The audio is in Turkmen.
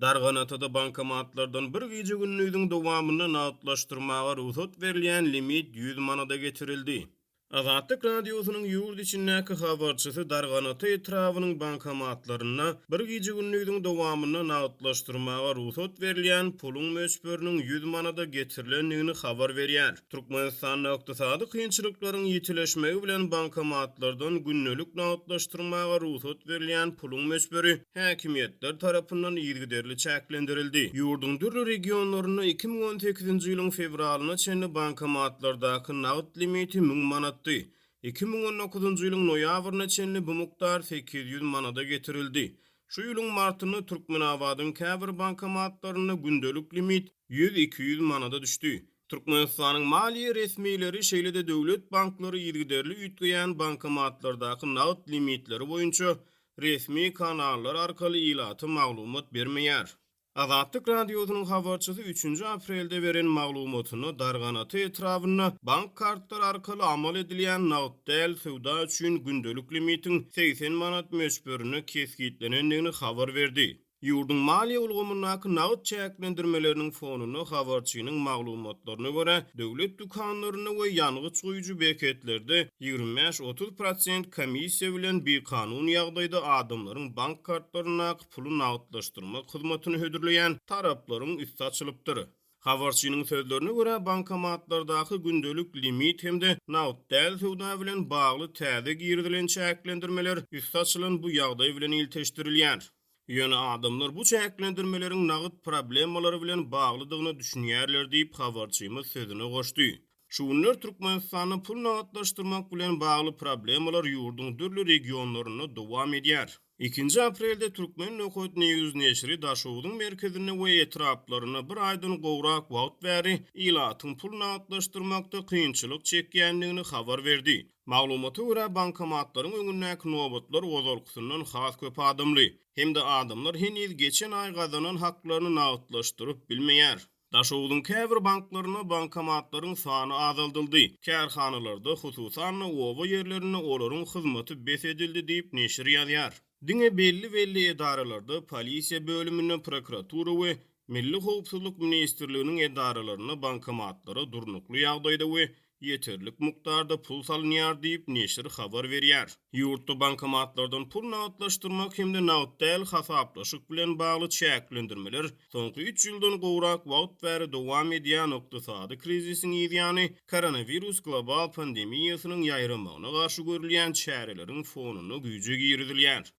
Darganatada bankomatlardan bir gije-gündiziň dowamynda nagtlaşdyrmaga rugsat berilýän limit 100 manada getirildi. Azatlyk Radiosynyň ýurt içindäki habarçysy Darganata etrabynyň bankomatlarynda bir gije-gündiziň dowamynda nagtlaşdyrmaga rugsat berilýän puluň möçberiniň 100 manada getirilendigini habar berýär. Türkmenistanda ykdysady kynçylyklaryň ýitileşmegi bilen bankomatlardan gündelik nagtlaşdyrmaga rugsat berilýän puluň möçberi häkimiýetler tarapyndan yzygiderli çäklendirildi. Ýurduň dürli regionlarynda 2018-nji ýylyň fewralyna çenli bankomatlardaky nagt limiti 1000 manatdy. 2019-njy ýylyň noýabryna çenli bu mukdar 800 manada getirildi. Şu ýylyň martynda Türkmenabadyň käbir bankomatlarynda gündelik limit 100-200 manada düşdi. Türkmenistanyň maliýe resmileri, şeýle-de döwlet banklary yzygiderli üýtgeýän bankomatlardaky nagt limitleri boýunça resmi kanallar arkaly ilata maglumat bermeýär. Azatlyk Radiosynyň habarçysy üçünji aprelde beren maglumatynda Darganata etrabynda bank kartlary arkaly amal edilýän nagt däl söwda üçin gündelik limitiň 80 manat möçberinde kesgitlenendigini habar berdi. Ýurduň maliýe ulgamyndaky nagt çäklendirmeleriniň fonunda, habarçynyň maglumatlaryna görä, döwlet dükanlarynda we ýangyç guýujy beketlerde 25-30 prosent komissiýa bilen bikanun ýagdaýda adamlaryň bank kartlaryndaky puly nagtlaşdyrmak hyzmatyny hödürleýän taraplaryň üsti açylypdyr. Habarçynyň sözlerine görä, bankomatlardaky gündelik limit hem-de nagt däl söwda bilen bagly täze girizilen çäklendirmeler üsti açylan bu ýagdaý bilen ilteşdirilýär. Ýöne adamlar bu çäklendirmeleriň nagt problemalary bilen baglydygyna düşünýärler diýip, habarçymyz sözüne goşdy. Şu günler Türkmenistanda pul nagtlaşdyrmak bilen bagly problemalar ýurduň dürli regionlarynda dowam edýär. Ikinji aprelde Turkmen Nokat News neşiri Daşogzuň merkezinde we etraplarynda bir aýdan gowrak wagt bäri ilatyň pul nagtlaşdyrmakda kynçylyk çekýändigini habar berdi. Maglumata görä, bankomatlaryň öňündäki nobatlar ozalkysyndan has köp adamly hem-de adamlar heniz geçen aý gazanan haklaryny nagtlaşdyryp bilmeýär. Daşogzuň käbir banklarynda bankomatlaryň sany azaldyldy, kärhanalarda, hususan-da, oba ýerlerinde olaryň hyzmaty bes edildi diýip, neşir ýazýar. Diňe belli-belli edaralarda, polisiýa bölüminde, prokuratura we Milli howpsuzlyk ministrliginiň edaralarynda bankomatlara durnukly ýagdaýda we ýeterlik mukdarda pul salynýar diýip, neşir habar berýär. Ýurtda bankomatlardan pul nagtlaşdyrmak hem-de nagt däl hasaplaşyk bilen bagly çäklendirmeler soňky üç ýyldan gowrak wagt bäri dowam edýän ykdysady krizisiň yzýany koronawirus global pandemiýasynyň ýaýramagyna garşy görülýän çäreleriň fonunda güýje girizilýär.